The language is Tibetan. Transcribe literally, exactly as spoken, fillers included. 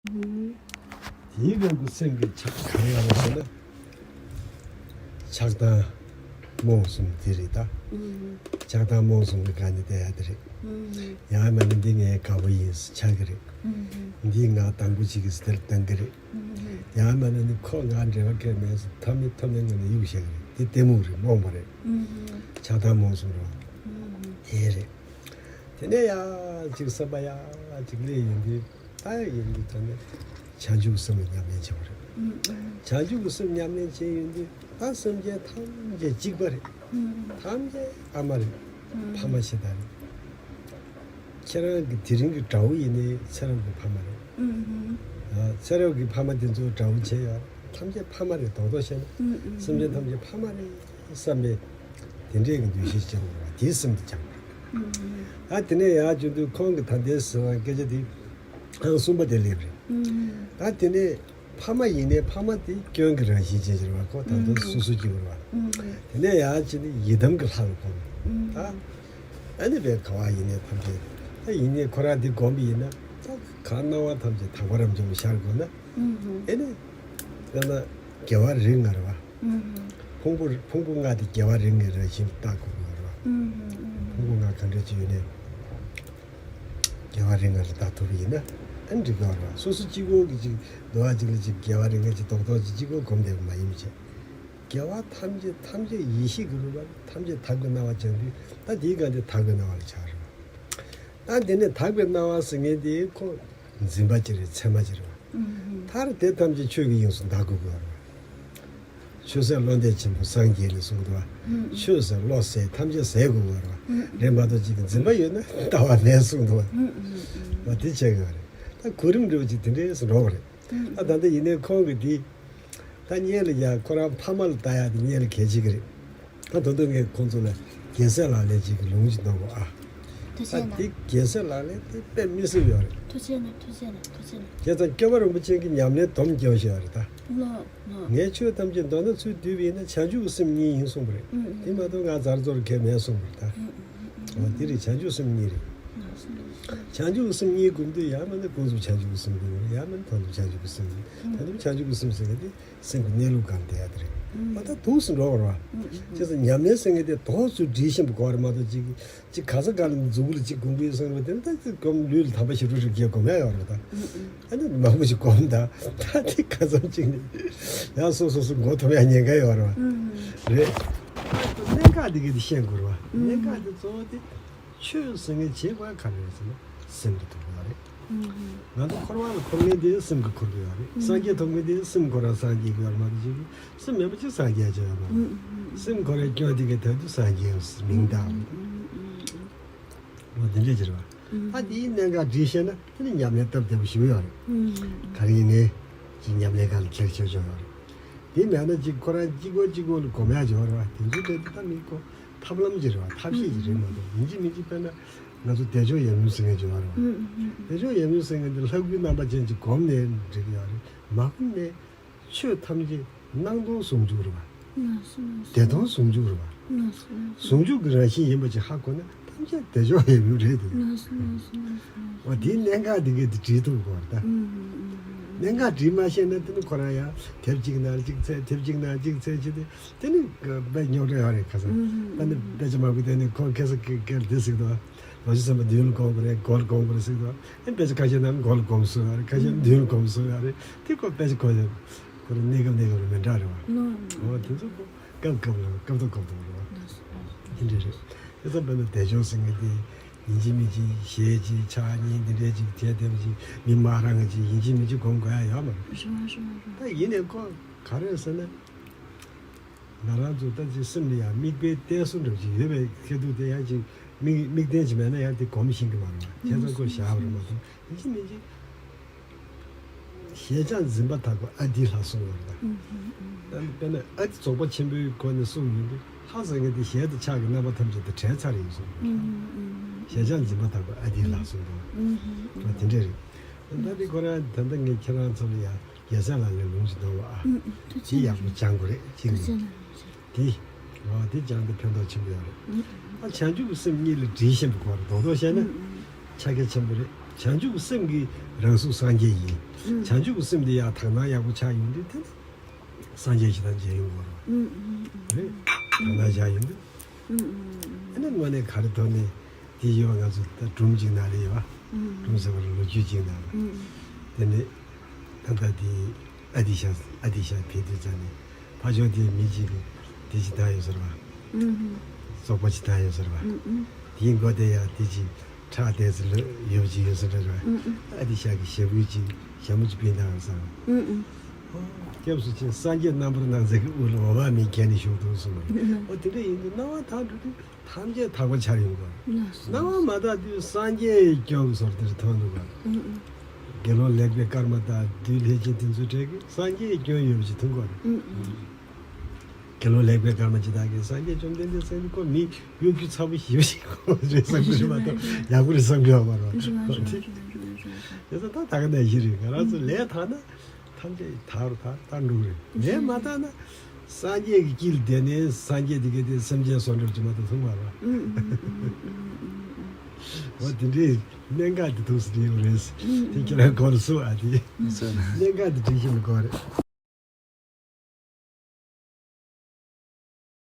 དེའི་སྒང་དུ་སེམས་ཀྱི་ཆགས་གང་ཡང་མ་བྱས་ན། ཆགས་སྡང་རྨོངས་གསུམ་དེ་རེད་ད། ཆགས་སྡང་རྨོངས་གསུམ་གྱི་སྒང་ནས་བསྡད་ཡ་དེ་རེད། ཡང་མིན་ན་འདི་ངའི་དགའ་བོ་ཡིན་ཟེར་ཆགས་ཀྱི་རེད། འདི་ང་དང་པོ་གཅིག་གིས་དེར་བཏང་གི་རེད། ཡང་མིན་ན་ནི་ཁོ་ང་འབྲེལ་བ་གང་མེད་ཟེར་ཐབས་མེད་ཐབས་མེད་ངང་ནས་གཡུག་བཞག་གི་རེད། འདི་གཏི་མུག་རེད། རྨོངས་པ་རེད། ཆགས་སྡང་རྨོངས་གསུམ་རེད། དེ་རེད། དེ་ནས་ཡང་གཅིག་བསམ་པ་ཡང་གཅིག་སླེབས་ཡོང་དུས། ད་ཡིན་དུས་ད་ནི་བྱང་ཆུབ་སེམས་ལ་ཉམས་ལེན་བྱེད་པ་རེད། བྱང་ཆུབ་སེམས་ཉམས་ལེན་བྱེད་ཡོང་དུས་ད་སེམས་ཅན་ཐམས་ཅད་གཅིག་པ་རེད། ཐམས་ཅད་ཨ་མ་རེད། ཕ་མ་ཞེ་དྲག་རེད། ཁྱེད་རང་གི་དེ་རིང་གི་དགྲ་བོ་ཡིན་ནའི་ཚེ་རབས་ཀྱི་ཕ་མ་རེད། ཚེ་རབས་ཀྱི་ཕ་མ་དེ་ཚོ་དགྲ་བོ་བྱས་ཡོད་རེད། ཐམས་ཅད་ཕ་མ་རེད། རྡོག་རྡོག་བཤད་ན་སེམས་ཅན་ཐམས་ཅད་ཕ་མ་རེད་བསམ་པའི་དེ་འདྲའི་གི་འདུ་ཤེས་བཅངས་དགོས་པ་དེའི་སེམས་དེ་བཅངས་དགོས། ད་དེ་ནས་ཡར་བྱུང་དུས་ཁོང་གི་ད་ལྟའི་ཟེར་བ་སྐད་ཆ་དེ་ཨང་གསུམ་པ་དེ་སླེབས་རེད། ད་དེ་ནས་ཕ་མ་ཡིན་ནའི་ཕ་མ་དེ་སྐྱོན་གྱི་རང་བཞིན་ཅན་ཅིག་རེད་བ། ཁོ་ད་དུང་སོ་སོ་སྐྱེ་བོ་རེད་བ། དེ་ནས་ཡར་ཕྱིན་ནས་ཡི་དམ་གྱི་ལྷ་ལ་གོམས། ད་ཨ་ནི་བའི་ག་བ་ཡིན་ནའི་ཐམས་ཅད་ད་ཡིན་ནའི་ཁོ་རང་འདི་སྒོམ་པ་ཡིན་ན་ད་གང་སྣང་བ་ཐམས་ཅད་དག་པ་རབ་འབྱམས་ལ་ཤར་དགོས་ན། ཨེ་ནི། དཔེར་ན། རྒྱལ་བ་རིགས་ལྔ་རེད་བ། ཕུང་པོ་ཕུང་པོ་ལྔ་དེ་རྒྱལ་བ་རིགས་ལྔའི་རང་བཞིན་ལ་བལྟ་དགོས་ཀྱི་ཡོད་རེད་བ། ཕུང་པོ་ལྔ་གང་འདྲ་ཅིག་ཡོད་ནའི། རྒྱལ་བ་རིགས་ལྔ་ལ་བལྟ་ཐུབ་པ་ཡིན་ན་ཨ་ནི་འགྲིག་གི་ཡོད་རེད་བ། སོ་སོ་གཅིག་པོ་གི་ཅིག་འདུལ་བ་གཅིག་ལ་ཅིག་རྒྱལ་བ་རིགས་ལྔ་ཅིག་རྡོག་རྡོག་ཅིག་གཅིག་པོ་སྒོམ་བསྡད་པ་མ་ཡིན་པ་བྱས། རྒྱལ་བ་ཐམས་ཅད་ཐམས་ཅད་ཡེ་ཤེས་ཀྱི་རུས་པ་ཐམས་ཅད་དག་པའི་སྣང་བ་སྦྱང་དུས་ད་དེའི་སྒང་དེ་དག་པའི་སྣང་བ་ལ་ཆགས་རེད་བ། ད་དེ་ནས་དག་པའི་སྣང་བ་ཟེར་མཁན་དེ་ཁོ་འཛིན་པ་ཅིག་རེད། མཚན་མ་ཅིག་རེད་བ། མཐར་དེ་ཐམས་ཅད་ཆོས་ཀྱི་དབྱིངས་སུ་བདག་དགོས་ཀྱི་ཡོད་རེད་བ། ཆོས་ཟད་བློ་འདས་ཆེན་པོ་སངས་རྒྱས་ནས་གསུངས་འདུག་བ། ཆོས་ཟད་བློ་ཟད་ཐམས་ཅད་ཟད་དགོས་ཀྱི་ཡོད་རེད་བ། རེད་མ་གཏོགས་ཅིག་གི་འཛིན་པ་ཡོད་ན་ལྟ་བ་མེད་གསུངས་འདུག་བ། བ་དེ་བྱས་ཀྱི་ཡོད་རེད། ད་གོ་རིམ་འདྲ་བོ་ཅིག་དེ་འདྲས་སུ་འགྲོ་བ་རེད། ཨ་ད་ལྟ་ཡིན་ནའི་ཁོང་གི་དེ། ད་སྔོན་ལ་ཡ་ཁོ་རང་ཕ་མ་ལ་ལྟ་ཡག་དེ་སྔོན་ལ་གལ་ཆེ་གི་རེད། ད་དོན་དུ་ངས་ཁོང་ཚོ་ལ་རྒྱལ་སྲས་ལག་ལེན་ཅིག་གི་ལུང་ཅིག་གནང་དགོས་ཨ། ཐུགས་རྗེ་ད་གནང་། དེ་རྒྱལ་སྲས་ལག་ལེན་དེ་དཔེ་མི་སྲིད་ཡོད་རེད། ཐུགས་རྗེ་གནང་། ཐུགས་རྗེ་གནང་། ཐུགས་རྗེ་གནང་། བྱས་ཙང་སྐྱོབ་པ་རིན་པོ་ཆེ་གི་ཉམས་ལེན་སྡོམ་སྐྱོན་ཞིག་ཡོད་རེད་ད། ལོ། ལོ། ངས་ཆོས་ཐམས་ཅད་མདོར་ན་ཚུར་བསྡུས་པ་ཡིན་ན་བྱང་ཆུབ་སེམས་གཉིས་ཡིན་གསུངས་པ་རེད། དེ་མ་གཏོགས་ང་ཛར་ཛོར་གང་ཡང་མེད་གསུངས་པ་རེད་ད། འོ་དེ་རེད། བྱང་ཆུབ་སེམས་གཉིས་རེད། བྱང་ཆུབ་སེམས་གཉིས་སྒོམ་དུས་ཡང་མིན་ན་ཀུན་རྫོབ་བྱང་ཆུབ་སེམས་སྒོམ་རེད། ཡང་མིན་ན་དོན་དུ་བྱང་ཆུབ་སེམས། ད་དུང་བྱང་ཆུབ་སེམས་ཟེར་མཁན་དེ་སེམས་ཀྱི་གནས་ལུགས་སྒང་དེ་ཡ་དེ་རེད། ཨ་ད་འདུག་སེ་འགྲོ་བར་བ། བྱས་ཙང་ཉམས་ལེན་ཟེར་མཁན་དེ་དོགས་ཚུལ་སྒྲིལ་བཞིན་པ་དགོས་རེད་མ་གཏོགས་ཅིག་ཅིག་ག་ས་ག་ལ་མཛུ་གུ་ལ་ཅིག་སྒོམ་གི་ཡོད་བསམ་པ་དེ་ད་ཅིག་སྒོམ་ལུས་ལ་དམ་པ་ཞེ་དྲུག་རིགས་བརྒྱད་སྒོམ་ཡ་ཡོད་རེད་ད། ཨ་ནི་མང་པོ་ཞིག་སྒོམ་ད་ད་དེ་ག་ཙམ་ཅིག་ནི་ཡང་སོ་སོ་སོ་མགོ་འཐོམ་ཡ་ཉེན་ཁ་ཡོད་རེད་བ། རེད། གནད་འགག་དེ་ག་དེ་ཤེས་དགོས་རེད་བ། གནད་འགག་དེ་གཙོ་བོ་དེ། ཆོས་ཟེར་མཁན་བྱེད་དགོས་ག་རེ་རེད་ཟེར་ན་སེམས་ཀྱི་ཐོག་ལ་རེད། ང་ཚོ་འཁོར་བ་ལ་འཁོར་མཁན་དེ་སེམས་ཀྱིས་འཁོར་གྱི་ཡོད་རེད། སངས་རྒྱས་ཐོབ་མཁན་དེ་སེམས་ཁོ་རང་སངས་རྒྱས་ཀྱི་ཡོད་རེད་མ་གཏོགས་ཅིག་སེམས་མེད་པ་ཅིག་སངས་རྒྱས་ཀྱི་ཡོད་མ་རེད། སེམས་ཁོ་རང་སྐྱོན་དེ་གའི་དོན་དུ་སངས་རྒྱས་མིང་བཏགས་པ་འོ་དེ་འདྲས་ཀྱི་རེད་བ། ད་དེའི་གནད་འགག་སྒྲིལ་ཤེས་ན་དེ་ནི་ཉམས་ལེན་སྟབས་བདེ་པོ་ཞིག་ཡོད་རེད། ག་རེ་ཡིན་ནའི་ཅིག་ཉམས་ལེན་སྒང་ལ་ཁྱེར་ཆོག་ཆོག་ཡོད་རེད། དེ་མེད་ན་ཅིག་ཁོ་རང་གཅིག་པོ་གཅིག་པོ་ལ་གོམས་ཡག་ཅིག་ཡོད་རེད་བ། དེ་ཚོ་དེ་ད་མི་གོ་ཐབས་ལམ་ཅིག་རེད་བ། ཐབས་ཤེས་ཅིག་རེད་མ་གཏོགས་ཡིན་གཅིག་མིན་གཅིག་དཔེར་ན་ང་ཚོ་བདེ་མཆོག་ཡབ་ཡུམ་ཟེར་མཁན་ཅིག་ཡོད་རེད་བ། བདེ་མཆོག་ཡབ་ཡུམ་ཟེར་མཁན་དེ་ལྷ་སྐུའི་རྣམ་པ་ཅན་ཅིག་གོམས་ནས་འགྲིག་གི་ཡོད་རེད། མ་གོམས་ནས་ཆོས་ཐམས་ཅད་སྣང་སྟོང་ཟུང་འཇུག་རེད་བ། བདེ་སྟོང་ཟུང་འཇུག་རེད་བ། ཟུང་འཇུག་གི་རང་བཞིན་ཡིན་པ་ཅིག་ཧ་གོ་ན་ཐམས་ཅད་བདེ་མཆོག་ཡབ་ཡུམ་རེད་དེ། འོ་དེའི་གནད་འགག་དེ་གས་དེ་འགྲིག་ཐུབ་དགོས་རེད་ད། གནད་འགག་འགྲིག་མ་ཤེས་ན་དེ་ནི་ཁོ་རང་ཡང་དེབ་གཅིག་ནང་གཅིག་འཚོལ་དེབ་གཅིག་ནང་གཅིག་འཚོལ་བྱས་ཏེ། དེ་ནི་དཔེ་རྙོག་དྲ་ཡོད་རེད་ཁ་སང་། ཨ་ནི་དཔེ་ཆ་མང་པོ་དེ་ནི་ཁོ་ཁ་སང་སྐད་སྐད་འདི་ཟིག་དང་། ལོ་ཆེ་སེམས་པ་མདུན་ལ་སྒོམ་དགོས་རེད། མགོ་ལ་སྒོམ་དགོས་རེད་ཟིག་དང་། ཨ་ནི་དཔེ་ཆ་ཁ་ཤས་ནང་མགོ་ལ་སྒོམ་སྲོལ་ཡོད་རེད། ཁ་ཤས་མདུན་ལ་སྒོམ་སྲོལ་ཡོད་རེད། དེ་ཁོ་དཔེ་ཆ་ཁོ་ཡོད། ཁོ་རང་གནས་སྐབས་གནས་སྐབས་རེད་མི་འདྲ་རེད་བ། འོ་དེ་ཚོ་ཁོ་སྐབས་སྐབས་ལ་སྐབས་ཐོག་སྐབས་ཐོག་རེད་བ། དེ་འདྲ་རེད། དེ་ཚོ་དཔེར་ན་བདེ་མཆོག་ཟེར་མཁན་དེ་ཡིན་གཅིག་མིན་གཅིག་ཞལ་གཅིག་ཕྱག་གཉིས་འདི་འདྲས་ཅིག་དེ་དེ་བ་ཅིག་མི་མ་རང་གི་ཅིག་ཡིན་གཅིག་མིན་གཅིག་སྒོམ་དགོས་ཡ་ཡོད་མ་རེད། ད་ཡིན་ནའི་ཁོ་ག་རེ་ཟེར་ན། ང་རང་ཚོ་ད་ཅིག་སེམས་ལ་ཡང་དམིགས་པའི་གཏད་སོ་འདྲ་ཅིག་ཡོད་པའི་ཁེ་ཐུག་དེ་ཡང་ཅིག་དམིགས་དམིགས་རྟེན་ཅིག་མེད་ན་ཡང་དེ་སྒོམ་ཤེས་ཀྱི་མ་རེད་བ། བྱས་ཙང་ཁོ་བཞག་པ་རེད་མ་གཏོགས་ཡིན་གཅིག་མིན་གཅིག་ཞལ་ཕྱག་འཛིན་པ་དག་པ་ཨ་ཏིའི་ལྷ་གསུངས་ཡོད་རེད་ད། དཔེར་ན་ཨ་ཏི་རྫོགས་པ་ཆེན་པོའི་སྒོ་ནས་གསུངས་ཡོང་དུས་ལྷ་ཟེར་མཁན་དེ་ཞལ་དང་ཕྱག་གི་རྣམ་པ་ཐམས་ཅད་དེ་བྲལ་ཚར་ཡིན་གསུངས་ཡོད་རེད། ཞལ་ཕྱག་འཛིན་པ་དག་པ་ཨ་ཏིའི་ལྷ་གསུངས་འདུག་བ། དེ་འདྲ་རེད། ད་འདི་ཁོ་རང་ད་ལྟ་ངས་ཁྱེད་རང་ཚོ་ལ་ཡང་རྒྱལ་སྲས་ལག་ལེན་ལུང་ཞིག་གཏོང་བ་ཨ། ཐུགས་རྗེ་ཆེ། ཡག་པོ་སྦྱང་དགོས་རེད་གཅིག་ནས། ཐུགས་རྗེ་གནང་། དེ། འོ་དེ་སྦྱང་དེ་ཕན་ཐོགས་ཆེན་པོ་ཡོད་རེད། ཨ་བྱང་ཆུབ་ཀྱི་སེམས་གཉིས་ལ་སྒྲིལ་ཤེས་པ་དགོས་རེད། རྡོག་རྡོག་བཤད་ན་ཆ་རྐྱེན་ཆེན་པོ་རེད། བྱང་ཆུབ་ཀྱི་སེམས་ཀྱི་རང་གཟུགས་སངས་རྒྱས་ཡིན། ཨུམ། བྱང་ཆུབ་ཀྱི་སེམས་དེ་ཡང་དག་སྣང་ཡག་པོ་ཆགས་ཡོང་དུས་དེ་ནི་སངས་རྒྱས་ཞིག་དང་མཇལ་ཡོང་དགོས་རེད། ཨུམ་ཨུམ་ཨུམ། རེད། དག་སྣང་ཆགས་ཡོང་དུས། ཨུམ་ཨུམ་ཨུམ། ཨ་ནི་དངོས་གནས་ག་རེ་ཐོག་ནས་དེ་ཡོད་པ། ང་ཚོ་ད་སྒྲུང་གཅིག་ནང་ལ་ཡོད་པ། ཨུམ། སྒྲུང་ཟེར་བ་ལ་ལོ་རྒྱུས་གཅིག་ནང་ལ། ཨུམ། དེ་ནི་ད་ལྟ་དེ་ཨ་ཏི་ཤ་ཨ་ཏི་ཤ་ཕེབས་དུས་ཙམ་ནས་ཕར་ཕྱོགས་དེའི་མི་གཅིག་གིས་དེ་ཅིག་བཏང་ཡོད་ཟེར་བ། ཨུམ། བཙོག་པ་ཅིག་བཏང་ཡོད་ཟེར་བ། ཨུམ་ཨུམ། དེའི་མགོ་དེ་ཡང་དེ་ཅིག་ཁྲག་དེ་ཚོ་ལོས་ཡོད་ཅིག་ཡོད་ཟེར་བ། ཨུམ་ཨུམ། ཨ་ཏི་ཤ་གི་ཞྭ་གོས་ཅིག་ཞྭ་མོ་ཅིག་ཕུད་བཏང་ཡོད་ཟེར་བ། ཨུམ་ཨུམ། ཨོ། སྐྱབས་སུ་མཆི། སངས་རྒྱས་རྣམ་པར་སྣང་མཛད་ཀྱི་དབུ་ལ་འོད་དཔག་མེད་བརྒྱན་ནས་བཞུགས་འདུག་གསུངས་པ་རེད། ཨུམ། ཨོ་དེ་འདྲ་ཡིན་དུས་སྣང་བ་དག་འགྲོ་དུས་ཐམས་ཅད་དག་པ་ཆགས་ཡོང་གི་རེད། སྣང་བ་མ་དག་དུས་སངས་རྒྱས་སྐྱོན་གྱི་བཟོ་འདྲ་དེ་ཐོན་འདུག་ག། ཨུམ་ཨུམ། དགེ་སློང་ལེགས་པའི་སྐར་མ་དང་བདུད་ལྷས་བྱིན་དེ་ཚོའི་གྲས་ཀྱིས་སངས་རྒྱས་སྐྱོན་ཡོད་པ་ཅིག་མཐོང་གི་རེད། ཨུམ་ཨུམ། དགེ་སློང་ལེགས་པའི་སྐར་མ་ཅིག་དག་གིས་སངས་རྒྱས་བཅོམ་ལྡན་འདས་ཟེར་ནི་ཁོ་མི་གཡོ་སྒྱུ་ཚ་པོ་ཞེ་པོ་ཞིག་ཁོ་རེད་བསམ་གྱི་རེད་མ་གཏོགས་ཡག་པོ་རེད་བསམ་གྱི་ཡོད་མ་རེད། དེ་ཚོ་ད་ད་ག་ནང་བཞིན་རེད། ང་རང་ཚོ་ལས་དག་ན་ཐམས་ཅད་དག་རུ་དག་དག་འགྲོ་གི་རེད། ལས་མ་དག་ན་སངས་རྒྱས་ཀྱི་དཀྱིལ་བསྡད་ནས་སངས་རྒྱས་དེ་ག་དེ་སེམས་ཅན་བཟོ་འདྲ་ཅིག་མ་གཏོགས་མཐོང་མ་རེད། འོ་དེ་འདྲའི་གནད་འགག་དེ་ཐུགས་སུ་དྲན་ཡོད་རེད། དེ་ཁྱེད་རང་གོ་རུ་སུ་ཨ་དེ་གནད་འགག་དེ་དྲན་བཞིན་གོ་རེད།